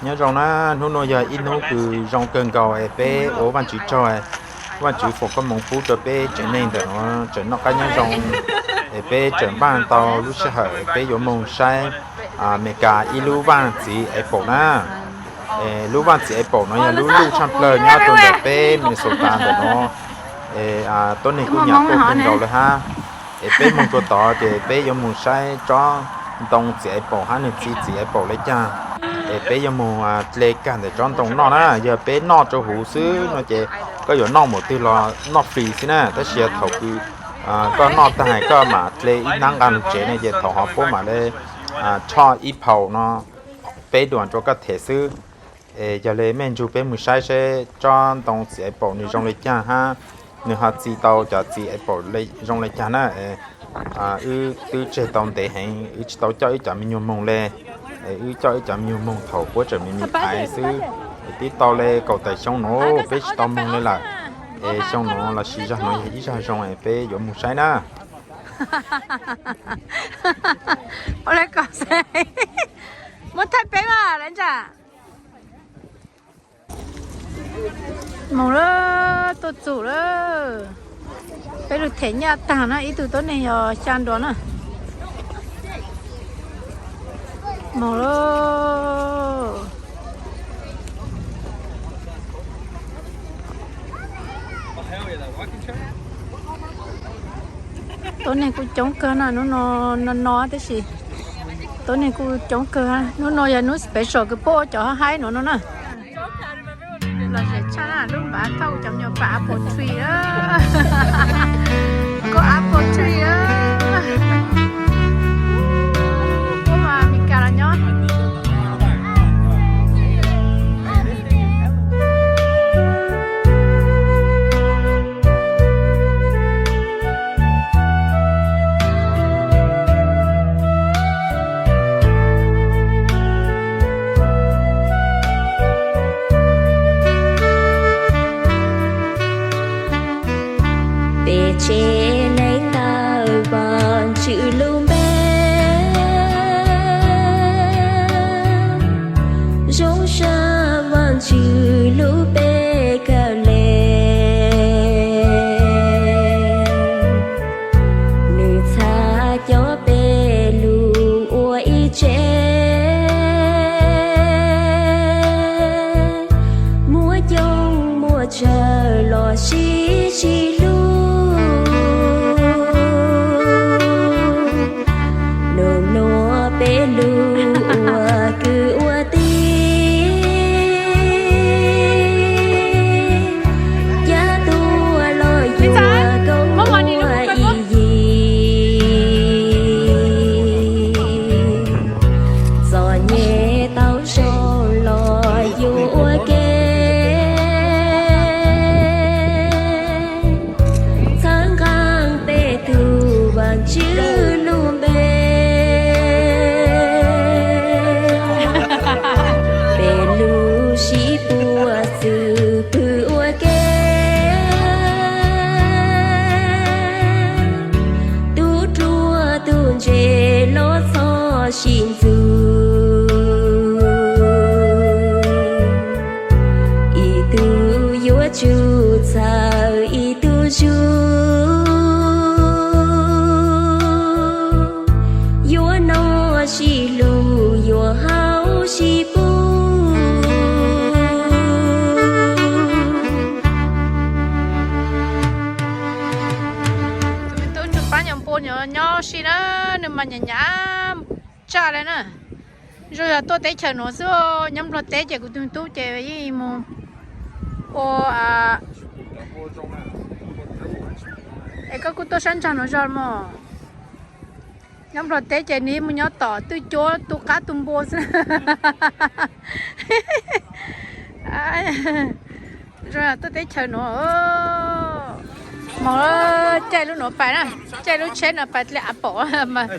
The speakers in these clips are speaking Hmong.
Nyob zoo na, hnub nuav yog ib hnub kws zoo kawg nkaus es peb ua Vaajtswv tsaug, Vaajtswv foom koob moov pub rua peb tsev neeg ntawm nuav tseem noj qab nyob zoo, es peb tseem npaj tau lub sij hawm peb yuav moog saib Amelikas ib lub vaaj txiv apple na. Lub vaaj txiv apple nuav yog lub luj tshaj plawg nyob rua ntawm peb Minnesota ntawm nuav. Tuab neeg kuj nyam tuaj kawg nkaus le hab. Es peb moog rua tod ces peb yuav moog saib tsob ntoo txiv apple hab nwg txi txiv apple le caag. Es peb yuav moog dle kag ntawm tsob ntoo noj na. Yog peb noj rua huv xwb no ces koj yuav noj npaum twg los noj free xwb na, tab sis yog thaum kws koj noj taag koj mam dle ib hnab nqaa lug tsev no ces thaum hov puab mam le tshoj ib phaum no peb duas rua koj them xwb. Es yog le mej nrug peb moog saib seb tsob ntoo txiv apple nwg zoo le caag hab nwg ho txi tau cov txiv apple zoo le caag na. Wb twb tseg tau ntev heev wb tsi tau coj wb cov me nyuam moog le. Wb coj wb cov me nyuam moog thaum puab tseem me me aiv xwb. Es twb tau le kaum tawm xyoo nuav peb tsi tau moog le lawm. Es xyoo nuav lossis zag nuav yog ib zag zoo es peb yuav moog saib na. Ua le koj muab thaij peb mas le ntsa. Moog lawm, tuaj txug lawm. Peb lug them nyaj taag na, ib tug tuab neeg yog xyaa nrua na. Moog lawm. Tuab neeg kuj coob kawg na, nub no no no tab sis tuab neeg kuj coob kawg. Nub no yog nub special kws puab ua cov haib nuav no na. Los zem tshaj na, lub npav thauj cov me nyuam pam apple tree a. Koj apple tree a. Puab mas Meskas los nyob. Peb tsev neeg tawm Vaajtswv lub npe, zoo sab Vaajtswv lub npe kawg le. Nwg txhad cov peg lug ua ib tsev, muaj coob muaj tsawg los sib sib hlub. Nub nuav peb lug ua kwv ua tij, cab tuaj los yuav koob muaj ib yig. Txom nyem tau zoo los yuav ua ke, txhawb nqaa peb tug Vaajtswv lub npe. Peb lug sib puag xwb pwg ua ke, tug ruam tug ntse los txhob sib ntxub. Ib tug yuav tsum txhawb ib tug zug, yuav noj sib hlub yuav haus sib pub. Tus me tub nrug paab nyuas npua nyob si na, nwg mas nyam nyam tsaj le na. Zoo yog tuaj teb chaws nuav xwb, nyob Nplog teb ces kuv tug tub ces yeej mus ua, es koj kuj tuaj sab nraag nuav zog mog. Nyob Nplog teb ces nwg mus nyob tom twj cuab tu qab tu npua xwb. Zoo yog tuaj teb chaws nuav. Moog caij lub nuav pais na, caij lub tsheb nuav pais dle apple mas.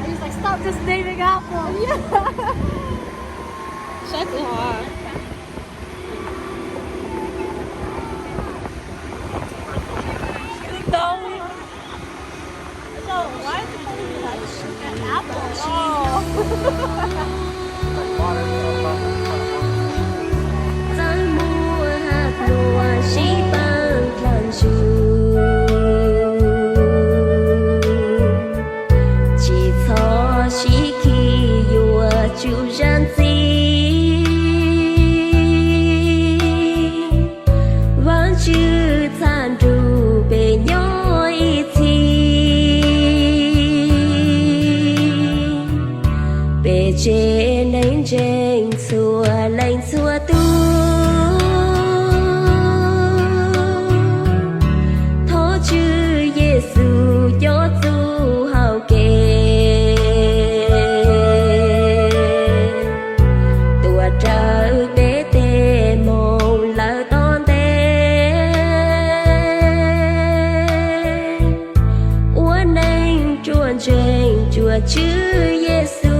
He's like, "Stop just naming apples." Txawb muaj hab pluag sib paab dlaag ntug, tsis txhob sib khi yuav tsum zam ntxi. Vaajtswv txhaj nrug peb nyob ib txhis. Peb tsev neeg ntseeg txhua leej txhua tug, thov Tswv Yexus coj txuj hauv kev, tuav rawv peb tej moog lawm tom ntej, ua neej ruaj ntseg cuag Tswv Yexus.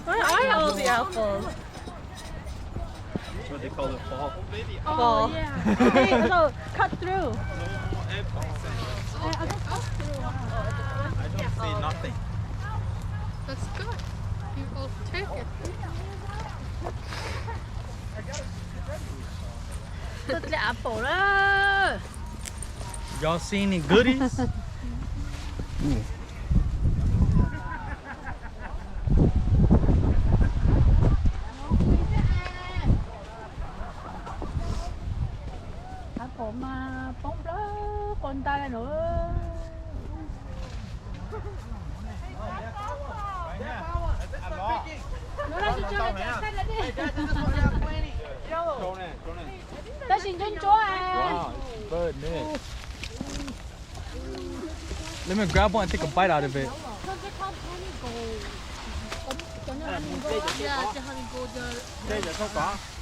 Where are all the apples? That's what they call it, fall. Oh, yeah. Hey, so cut through. I, I don't see nothing. That's good. You go take it. Tus tlaib apple na. Y'all see any goodies? Apple mas poob plaws quas ntais le nuav. Tab sis ntsuab ntsuab. Let me grab one and take a bite out of it.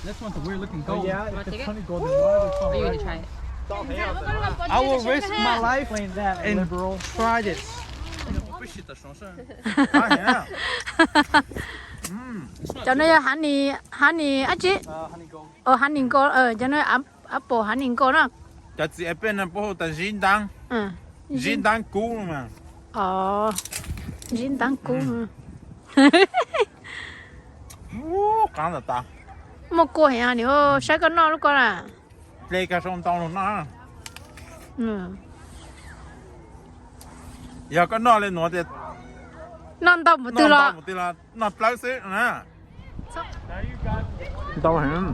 This one's a weird looking gold. If it's honey gold, then why are they so red? I will risk my life and try this. Cov no yog honey, honey dab tsi? Honey gold, cov no apple honey gold na. Cov txiv peb no puab hu tas zib ntaab, zib ntaab kub no mas. Zib ntaab kub. Qaab tas tas. Muaj kua heev ni, saib koj noj lub ko na. Ple kag sau ntau lug noj. Yog koj noj le nuav tias noj ntau mus twg los noj plawg xwb na. Ntau heev.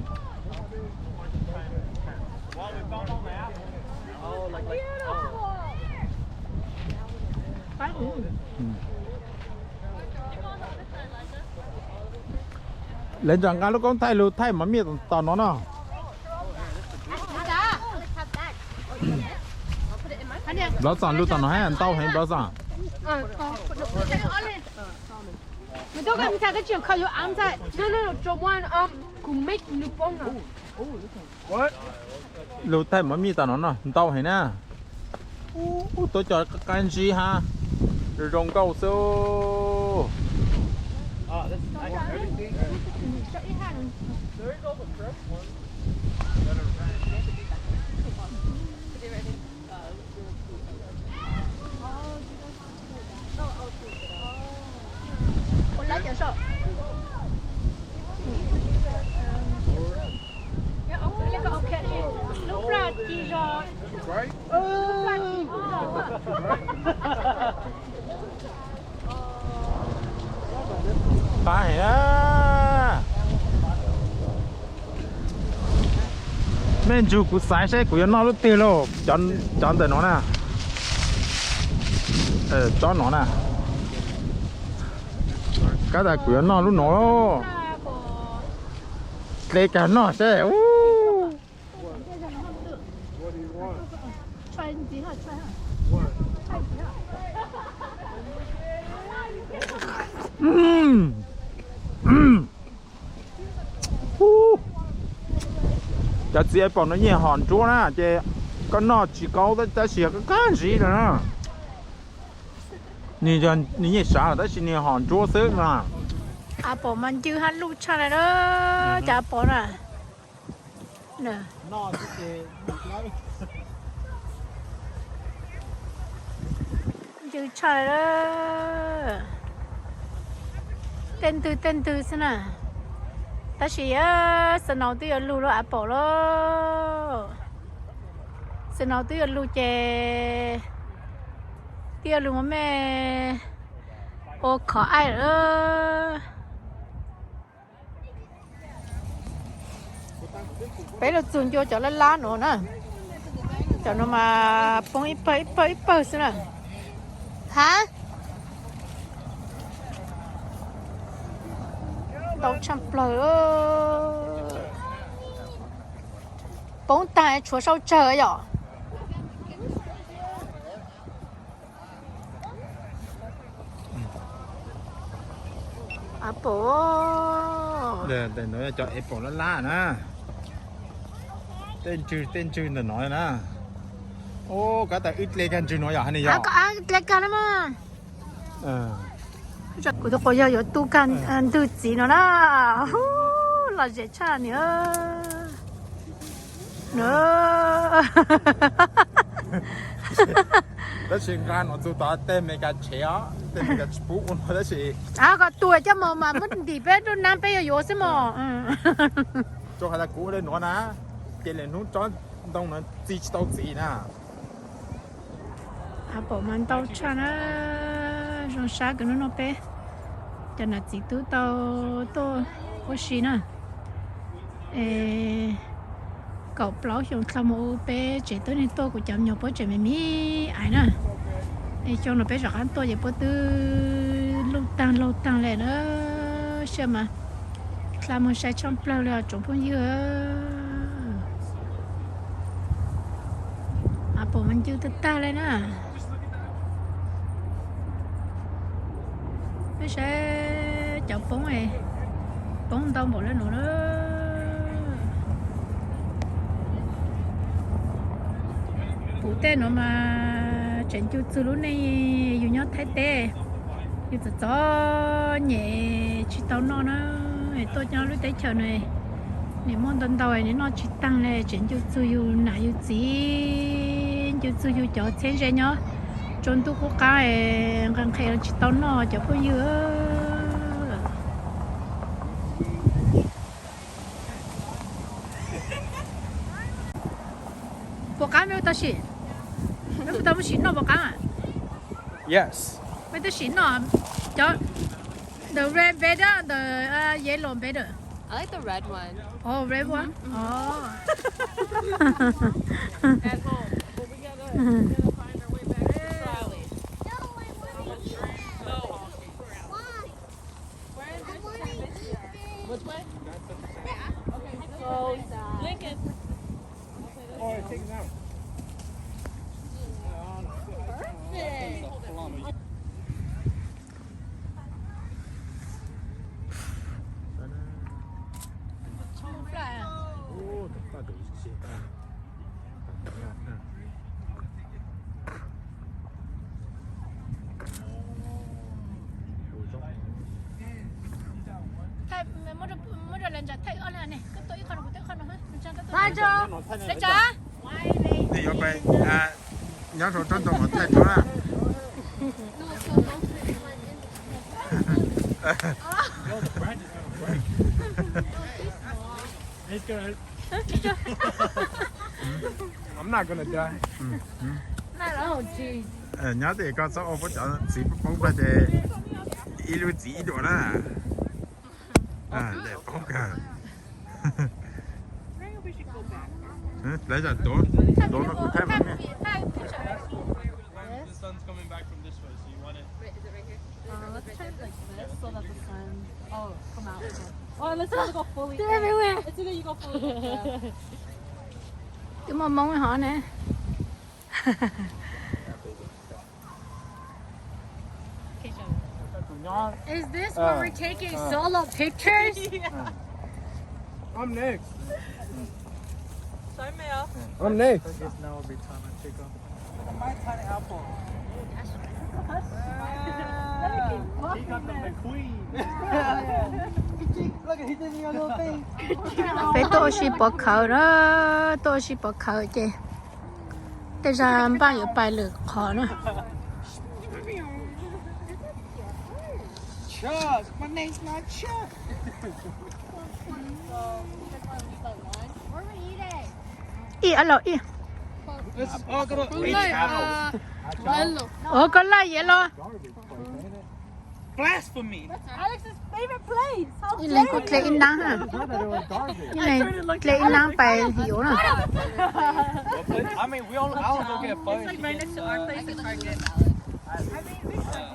Lawv nrog nqa lub koob thaij lug thaij mov mij tom no no. Blossom lug tom no hab ntau heev Blossom. Lug thaij mov mij tom no no ntau heev na. Ub, tuav cov qab ntsib hab zoo nkauj xwb. Qab heev na. Mej ntsug kuv xaiv saib kuv yuav noj lub twg lauj. Cov ntawm no na. Tsob no na. Kab tas kuv yuav noj lub no lauj. Hle kag noj seb. Cov txiv ais paum no nyiaj hom nruab na ces koj noj tsis kaub tab sis yog koj kab ntsiv lawm na. Nws nyiaj sav tab sis nws hom nruab xwb na. Ais paum mas ncw hab luj tshaj na, cov ais paum na. Ncw tshaj, tej ntwg tej ntwg xwb na. Tab sis snow twb yuav lug lawm, ais paum lawm. Snow twb yuav lug ces twb yuav lug maj mej ua khov aib lawm. Peb los txug ncua cov lab lab no na. Cov no mas poob ib pawg ib pawg ib pawg xwb na. Hab, ntau tshaj plawg. Poob taag tshuav sau tsawg yom. Ais paum, cov ais paum lab lab na. Tej ntswg tej ntswg ntawm no na. Ua koj tas wb dle kag ntswg no yom, hab ne yog. Dle kag na mas. Kuv tus quas yawg yuav tu kag ntwg txiv no na. Lom zem tshaj ni. Tab sis nqa no txug tod tej Meskas tshev os, tej Meskas tsis pub ua no tab sis. Koj tua coj mus mas muab ntim peb lub nab peb yuav yuav xwb mog. Tsuas has tas kuv ua le nuav na, ces lwm hnub tsob ntoo no txi tsis tau txiv na. Ais paum mas ntau tshaj na. Zoo sab kws nub nua peb cov nam txiv tub tau tuaj ua si na. Kaum plaub xyoo dlhau mus ua peb tsev tuab neeg tuaj, kuv cov me nyuam puab tseem me me ais na. Es xyoo no peb rov qab tuaj ces puab twb luj taag laug taag le na. Sij mas dlhau mus sai tshaj plawg le tsoom phooj ywg. Ais paum mas ncw tag tag le na. Peb saib cov poob, poob ntau npaum le nuav na. Kuv tej nuav mas tseem ncu txug lub neej yug nyob Thaib teb, yug txom txom nyem tsis tau noj na. Tuaj nyob lub teb chaws no, nws muaj ntau ntau nws noj tsis taag le, tseem ncu txug yug nam yug txiv, ncu txug yug cov txheeb ze nyob rua ntuj qub qab nqe nqhe tsis tau noj cov phooj ywg. Puas qab mej tau sim? Mej puas tau mus sim noj puas qab? Yes. Mej tau sim noj cov the red better, the yellow better? I like the red one. Oh, red one? Oh. At home. But we gotta, we gotta find our way back to Sally. Which way? Okay, so Lincoln. Oh, it takes out. Perfect. Muab rau Leej Tsa thaij ob leeg ne, koj tuaj ib qho no kuv tuaj ib qho no. Leej Tsa, Leej Tsa. Nyob rau tsob ntoo no thaij rau na. I'm not gonna die. Nyob tias koj txhob ua puab cov txiv poob plag ces ib lub txiv ib duam na. Daim poob kawg. Lawv zam tuav, tuav no kuv thaij mas ne. Uh, let's try it like this so that the sun. Oh, come out. Okay. Oh, let's not go fully. They're in. Everywhere. It's either you go fully in or out. Twb muaj Hmoob hov ne. Is this where we're taking solo pictures? I'm next. Sign me up. I'm next. Look at my tiny apple. He got the McQueen. Look at, he did me a little thing. Peb tuaj ua si pov khawv na, tuaj ua si pov khawv ces tej zag npaj yuav pais lwm qhov na. Chuck, my name's not Chuck. Ib ob los ib. Let's all go to H Town. Ua koj laj yam los. Blasphemy. That's Alex's favorite place. How dare you? Ib leeg kuj dle ib nab na. Ib leeg dle ib nab pais yuav na. I mean, we all, I will go get pho. It's like right next to our place at Target. I mean, we should.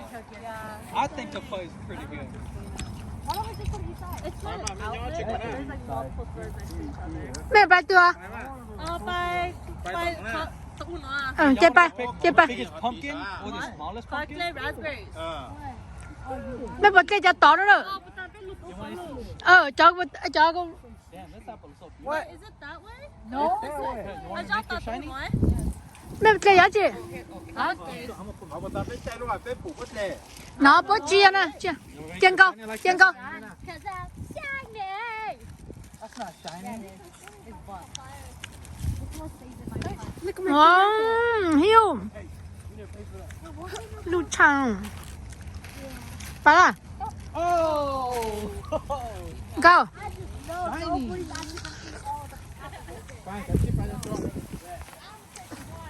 I think the pho is pretty good. It's not an outlet, but there's like multiple stores next to each other. Mej pais twg? Uh, by, by, the, the uno. Ces pais, ces pais. Biggest pumpkin or the smallest pumpkin? Chocolate raspberries. Mej puas dle cov tod no na? Cov, cov. Is it that way? No. I just thought the one. Mej dle yov tsi? No, puab tsi yog na, cia nkaus, cia nkaus. Hiu, lub tshaj. Pais. Nkauj.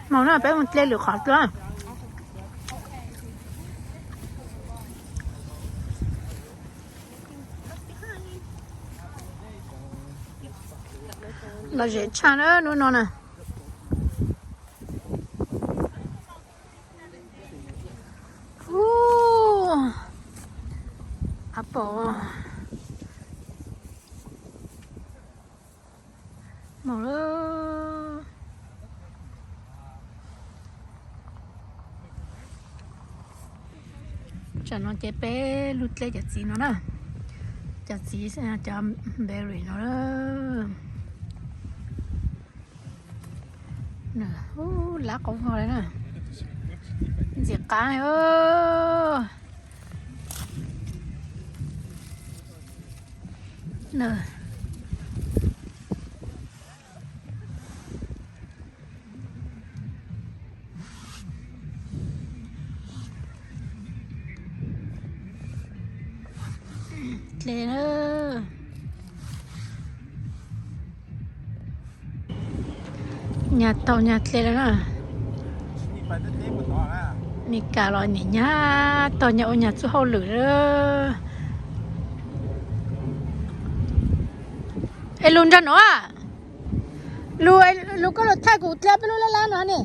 Mus na, peb mus dle lwm qhov dua. Lom zem tshaj na hnub no na. Ub, apple. Mus lawm. Tsam no ces peb lug dle cov txiv no na. Cov txiv, cov berry no. Ub, lab qau hlo li na. Ntxim qab. Dle na. Nyag taug nyag dle lawm na. Mes kas los niam nyag taug nyag ua nyag txuj hauj lwm lawm. Es lug nrog nuav, lug, lug koj lug thaij kuv dle peb lub lab lab no ne.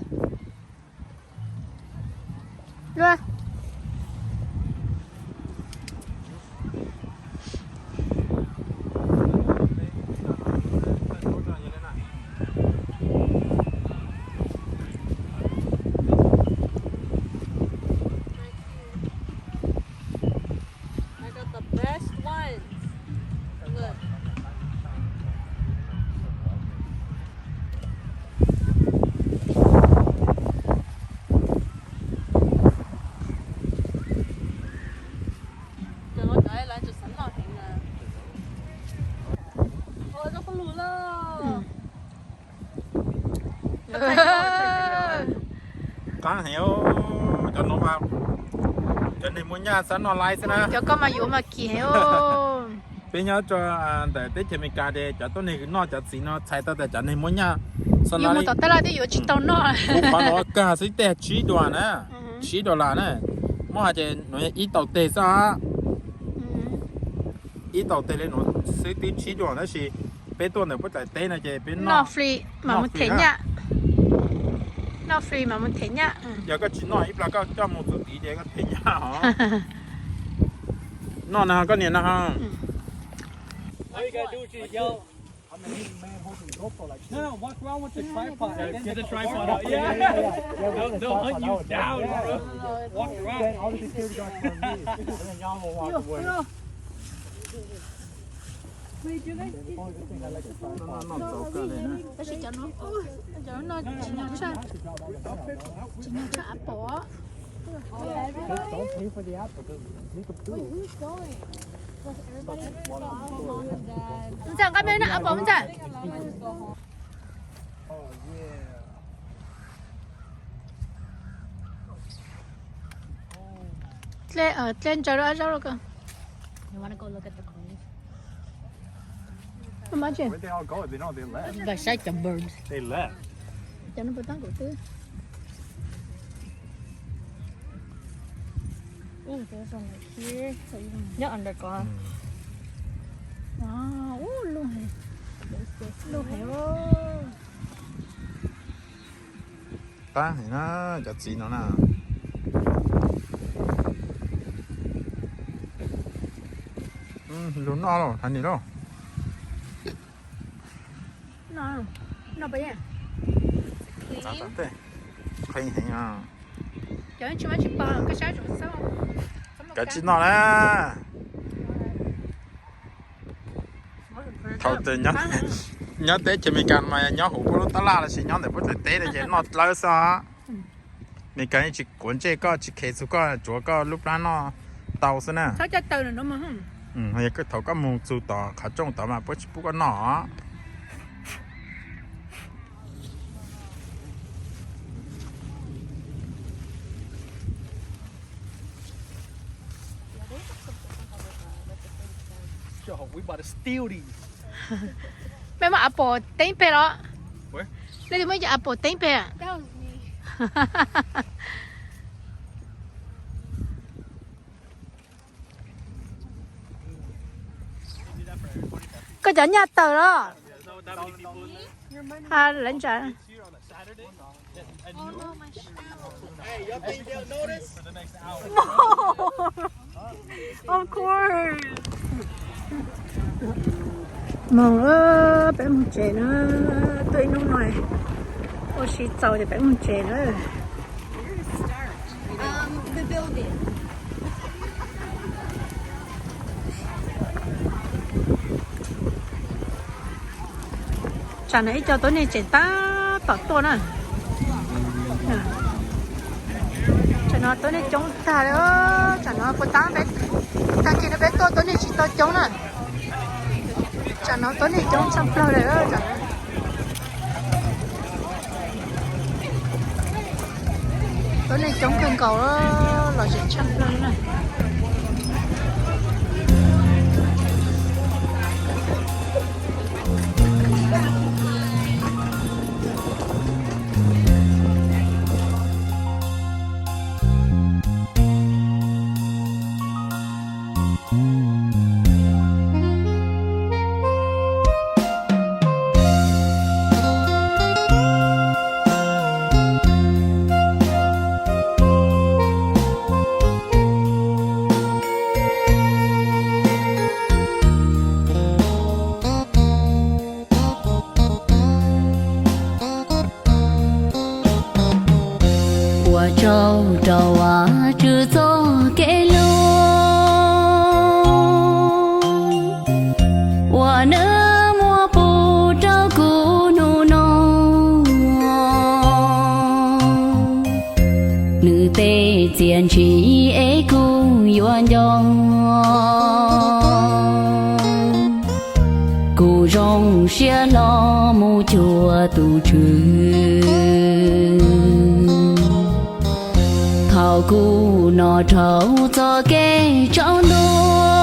I got the best ones. Look. Cov no cov lawv tseem xav noj heev na. Ua zoo koj lug lawm. Qab heev, cov no mas cov neeg muaj nyaj xav noj laiv xwb na. Cov koj mas yuav mas kim heev. Peb nyob rau ntawm teb chaws Amelikas ces cov tuab neeg noj cov txiv no txhais tau tias cov neeg muaj nyaj xav noj laiv. Yuav mus tom tab laj twb yuav tsis tau noj. Kuv qhov nuav kag xwb tej tsib dollar na, tsib dollar na. Muab hais ces nuav yog ib tau teg xwb. Ib tau teg li nuav xwb twb tsib dollar tab sis peb tuaj ntawm puab txhais teb no ces peb noj free mas mus them nyaj. Noj free mas mus them nyaj. Yog koj tsis noj ib plag koj coj mus txum tid ces koj them nyaj os. Noj na, koj nias na ha. All you gotta do is just yell. No, no, walk around with the tripod. Yeah, get the tripod out. Yeah, yeah, yeah. They'll, they'll hunt you down, bro. Walk around. Then all the security guards come with me. And then y'all will walk away. Wait, do you guys see? Tab sis cov no, cov no tsis nyog tshaj, tsis nyog tshaj apple. Just don't pay for the apple, 'cause we could do it. Wait, who's going? Mom and dad. Ntxawm, nqa me na apple, Ntxawm. Oh, yeah. Tle, tle ntsaws rau ab zaub rau koj. You wanna go look at the corners? Where'd they all go? They, no, they left. Npaj saib cov birds. They left. Cov no puas tab kuv twb. Ooh, there's one right here. Nyob under ko. Wow, ub, loj heev. Loj heev os. Tab heev na, cov txiv no na. Lug noj lauj, hais nim lauj. Noj, noj pab yej. Qhee heev. Cov tsis mab tsis pog, koj saib, kav tsij noj na. Thaum twg nyob teb chaws Amelikas mas nyob hauv puab lub tab laj los sis nyob ntawm puab txhais teb no ces noj dlawb xwb. Amelikas yeej tsis quav ntsej koj, tsis khev txug koj, tsuav koj lub plab noj tau xwb na. Yog thaum koj mus txug tom qhov rooj tod mas puab tsis pub koj noj. Mej muaj apple teeb peg los? Leej twg muaj ib co apple teeb peg? Koj cov nyaj tawm los? Ha, lawv ntsa. Of course. Moog, peb moog tsev na. Tuaj ib nub no ua si txaus ces peb moog tsev na. Tsam no ib co tuab neeg tseem tab tom tuaj na. Tsam no tuab neeg coob tag li, tsam no puas tab peb, tag kis no peb tuaj tuab neeg tsis tau coob na. Tsam no tuab neeg coob tshaj plawg li. Tuab neeg coob kawg nkaus, lom zem tshaj plawg na. Ua tsaug rau Vajtswv txoj kev hlub uas nws muab pub rau kuv hnub no. Nws tej txiaj ntsig es kuv yuav nco. Kuv zoo siab hlo mus cuag tus Tswv thaum kuv noj dhau txoj kev tsaus ntuj.